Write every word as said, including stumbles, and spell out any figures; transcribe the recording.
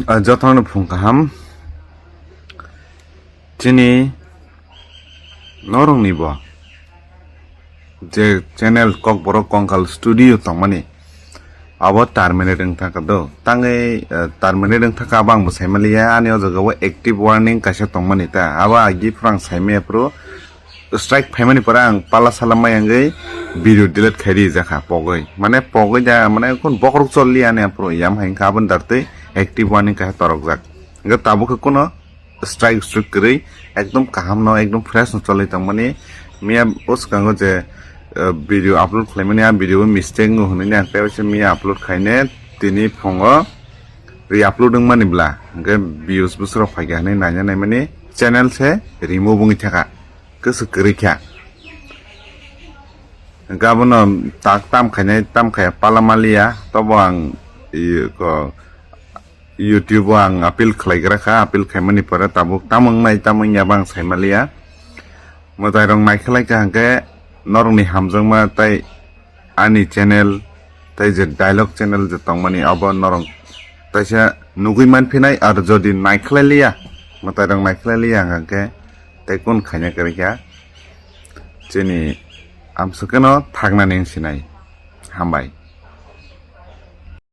Ah, jotono phung kaham. Chini norokni bo je channel Kokborok Kongkal Studio tongmani, abo terminate wngthaka do. Tangwi, eh, terminate wngthaka abo ang bo saimaliya, ani o jaga o active warning kaisa tongmani ta. Abo agi phwrang saimaya phuru strike phaimani pore ang pala sala mai wngwi video delete khai rijak kha pogwi. Mane pogwi da, mane kun bokrok choli ani aphuru yam hai kha aboni dartwi active warning kaisa torokjak. Hwnkhe tabuk khe kuno strike strike kwrwi ekdom kaham no, ekdom fresh no choli tongmani. Miya o swkango je, eh, video upload khlaimani, a video o mistake no hwnwi ang tei waisa miya upload khaine tini phungo re-upload wngmani bla. Hwnkhe views bwswrok phaikha hwnwi naina naimani channel se remove wngwi thaka. Kwswk kwrwi kha. Hwnkhe abono tak tam khainai, tam khaiya pala maliya, tobo ang i ko YouTube o ang appeal khlaigra kha, appeal khaimani pore tabuk tamo wngnai tamo wngya bo ang saimaliya. Mwtairok naikhlai kha hwnkhe norokni hamjakma tei ani channel tei je dialogue channel je tongmani abo norok taisa nugwi manphinai, ar jodi naikhlai liya, mwtairok naikhlai liya hwnkhe tei kun khaina kwrwi kha chini amsukeno thagnani wngsinai. Hambai.